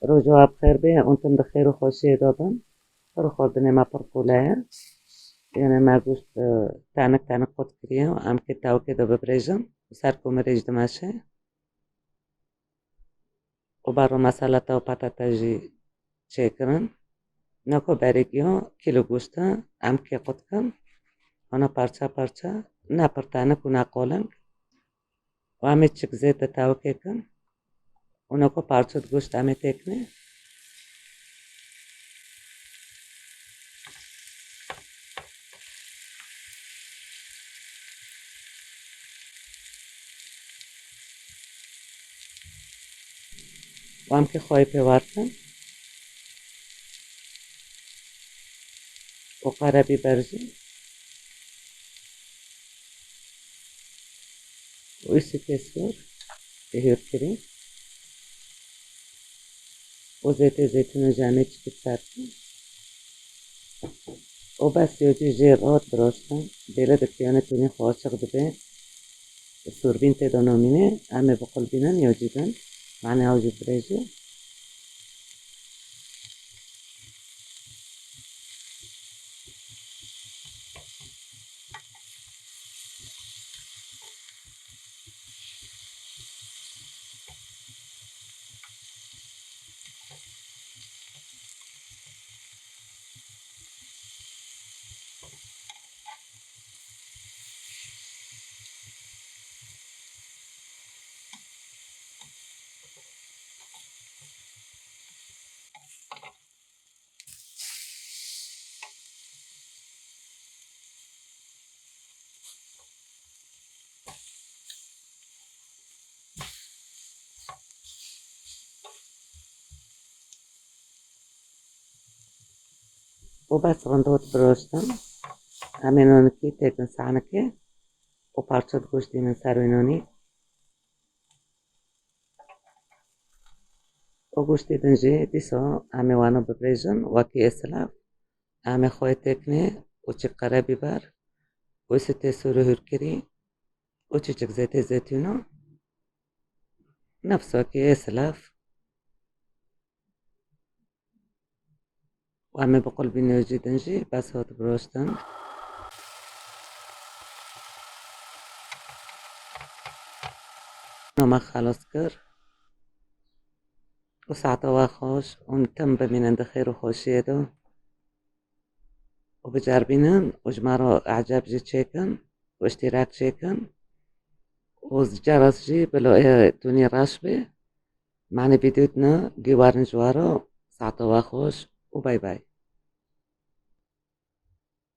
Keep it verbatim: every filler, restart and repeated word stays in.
Roja we bi xêr be, û tim di xêr û xweşiyê de bin. Pir xwedinê me pir qûle ye. Yanê me goşt, e, tenik tenik qut kiriye û em kê tewkê de bibirêjin û ser komirê jî dimeşe. Û baro me salata û patate jî çêkirin. Nako berêkiyo kîlo goşt e, em kê qut kin. Ana parça parça, ne pir tenik û ne qoling. Û em ê çik zêde tewikê kin. Û nako parçe di goşt em ê têkinê. Û em kê xwayê pê wertin. Û qerebîber jî. Û îsî tê sor ê hêrkirî. Û zêtê zeytûnê jî em ê çikî ser kin. Û bes yo cî jê rot biroştin. Bêle dikiyane tûnî xwe açiq dibe. Sûrbîn tê de namîne. Em ê biqulbînin yo cî din. Mane ew jî dirêj e. û bes rind hot biroştin. Em ê nonikî têkin sahnekê û parçe di goştî min ser wê nonî. Û goştê din jî dîsa em ê wano bibirêjin wekî ê silav. Em ê xwê têkinê û çik qerebîber û sitê sor û hûrkirî û çiçik zêtê zeytûna. Nefs wekî ê silav. Û em ê biqulbînin yo cî din jî bes hot biroştin. No me xelas kir. Û saeta we xweş û tim bimînin di xêr û xweşiyê de. Û biceribînin û ji me re eceb jî çêkin û îştîrak çêkin. Û ceres jî bilo ê tûnî reş bê. Mane vîdeo dine gî werin ji we re. Saeta we xweş û bay bay.